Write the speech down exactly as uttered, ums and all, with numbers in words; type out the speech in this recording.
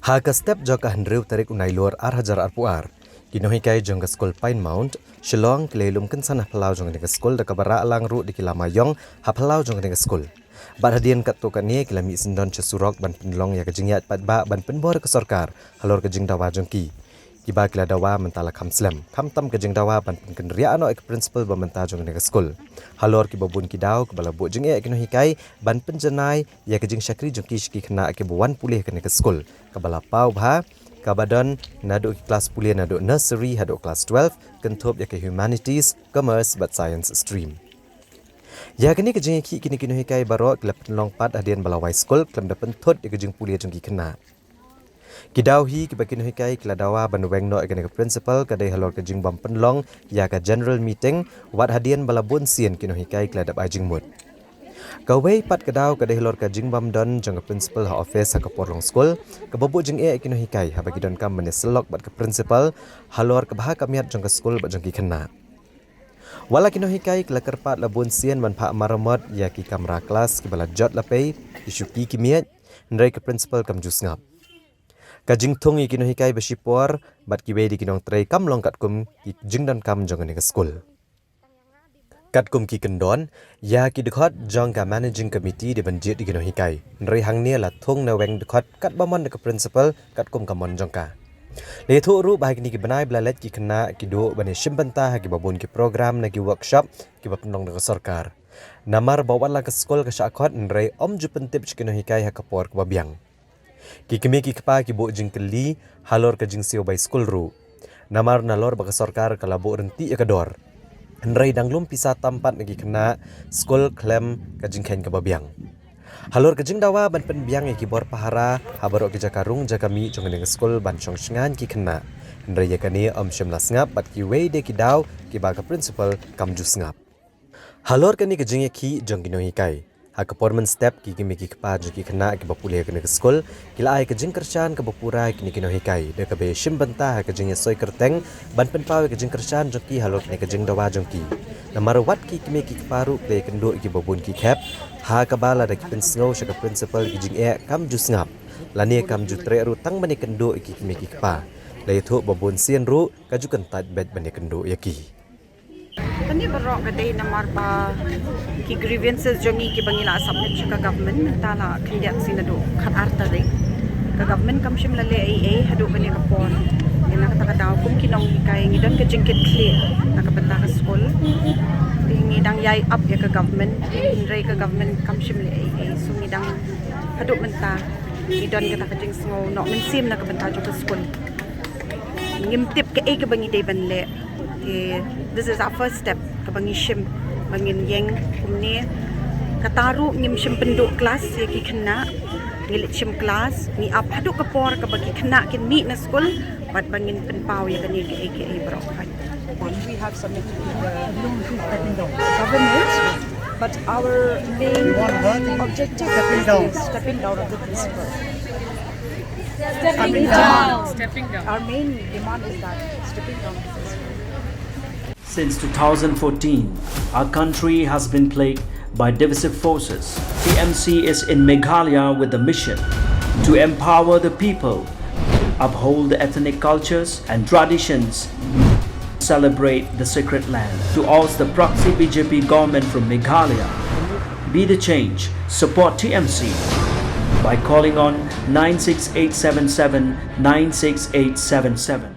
Ha ka step jong ka hynriew tarik u Nailur ar hajar arphew ar, ki nonghikai jong ka skul Pine Mount, Shillong, ki la ïalum kynsan ha phyllaw jong kane ka skul da kaba rah lang ruh da ki lama ïong ha phyllaw jong kane ka skul. Bad hadien katto katne ki la mih syndon sha surok ban pynlong ïa ka jingïaid paidbah ban pynbor ka sorkar halor ka jingdawa jong ki. Kiba ki la dawa mynta la kham slem, khamtam ka jingdawa ban pynkynriah noh ïa ka principal ba mynta jong kane ka skul. Halor kiba bun ki daw kiba la buh jingeh ïa ki nonghikai ban pynjanai ïa ka jingshakri jong ki sha ki khynnah kiba wan pule ha kane ka skul, kaba la paw bha, kaba don naduh ki klas pule naduh nursery haduh klas twelve, kynthup ïa ka humanities, commerce bad science stream. Ïa kane ka jingïakhih kine ki nonghikai baroh ki la pynlong pat hadien ba la wai skul khlem da pynthut ïa ka jingpule jong ki khynnah. Ki daw hi kiba ki nonghikai ki la dawa ban weng noh ïa kane ka principal ka dei halor ka jingbym pynlong ïa ka general meeting, wat hadien ba la bun sien ki nonghikai ki la dep ai jingmut. Kawei pat ka daw ka dei halor ka jingbym don jong ka principal ha office ha ka por long skul, kaba buh jingeh ïa ki nonghikai haba ki donkam ban ïasyllok bad ka principal halor ka bha ka miat jong ka skul bad jong ki khynnah. Wat la ki nonghikai ki la kyrpad la bun sien ban phah maramot ïa ki kamra klas kiba la jot la pei, ki shuki ki miej, hynrei ka principal kam ju sngap. Ka jingthung ïa ki nonghikai ba shipor bad kiwei de ki nongtrei kam long katkum ki jingdonkam jong kane ka skul. Katkum ki kyndon, ïa ki dkhot jong ka managing committee dei ban jied ïa ki nonghikai, hynrei hangne la thung na weng dkhot katba mon da ka principal katkum ka mon jong ka. La ïathuh ruh ba ha kine ki bnai ba la leit ki khynnah ki duh ban ïashim bynta ha kiba bun ki program na ki workshop kiba pynlong da ka sorkar. Namar ba wat la ka skul ka shah khot hynrei ym ju pyntip sha ki nonghikai ha ka por kaba biang. Ki kmie ki kpa ki buh jingkylli halor ka jingsiew bai skul ruh. Namar nalor ba ka sorkar ka la buh rynti ïa ka dor, hynrei dang lum pisa tam pat na ki khynnah skul khlem ka jingkheiñ kaba biang. Halor ka jingdawa ban pynbiang ïa ki bor pahara ha baroh ki jaka rung jaka mih jong kane ka skul ban shong shngaiñ ki khynnah, hynrei ïa kane ym shym la sngap bad kiwei de ki daw kiba ka principal kam ju sngap. Halor kane ka jingïakhih jong ki nonghikai, ha ka por mynstep ki kmie ki kpa jong ki khynnah kiba pule ha kane ka skul ki la ai ka jingkyrshan kaba pura ïa kine ki nonghikai da kaba ïashim bynta ha ka jingïasoi kyrteng ban pynpaw ïa ka jingkyrshan jong ki halor kane ka jingdawa jong ki. Namar wat ki kmie ki kpa ruh ki la ïakynduh ïa kiba bun ki khep, ha kaba lada ki pynsngew sha ka principal ki jingeh kam ju sngap lane kam ju treh ruh tang ban ïakynduh ïa ki kmie ki kpa. La ïathuh ba bun sien ruh ka ju kyntait beit ban ïakynduh ïa ki. Kane baroh ka dei namar ba ki grievances jong ngi kiba ngi la submit sha ka government mynta la khyndiat sien naduh khat ar tarik. Ka government kam shym la leh ei ei haduh kane ka por. Ngi na kata ka daw kum ki nonghikai ngi don ka jingkitkhlieh na ka bynta ka skul. Te ngi dang ïai ap ïa ka government, hynrei ka government kam shym leh ei ei, so ngi dang haduh mynta ngi don kata ka jingsngew noh mynsiem na ka bynta jong ka skul. Ngim tip kaei kaba ngi dei ban leh. Te, this is our first step kaba ngi shim ba ngin ïeng kumne. Kata ruh ngim shym pynduh klas ïa ki khynnah. Ngi leit shim klas, ngi ap haduh ka por kaba ki khynnah kin mih na skul bad ba ngin pynpaw ïa kane kaei kaei baroh. We have submitted to the government, but our main objective is the stepping down of the principal. Stepping down. Stepping down. Our main demand is that, stepping down. Since two thousand fourteen, our country has been plagued by divisive forces. T M C is in Meghalaya with the mission to empower the people, uphold the ethnic cultures and traditions, celebrate the sacred land. To oust the proxy B J P government from Meghalaya, be the change, support T M C by calling on nine six eight seven seven nine six eight seven seven.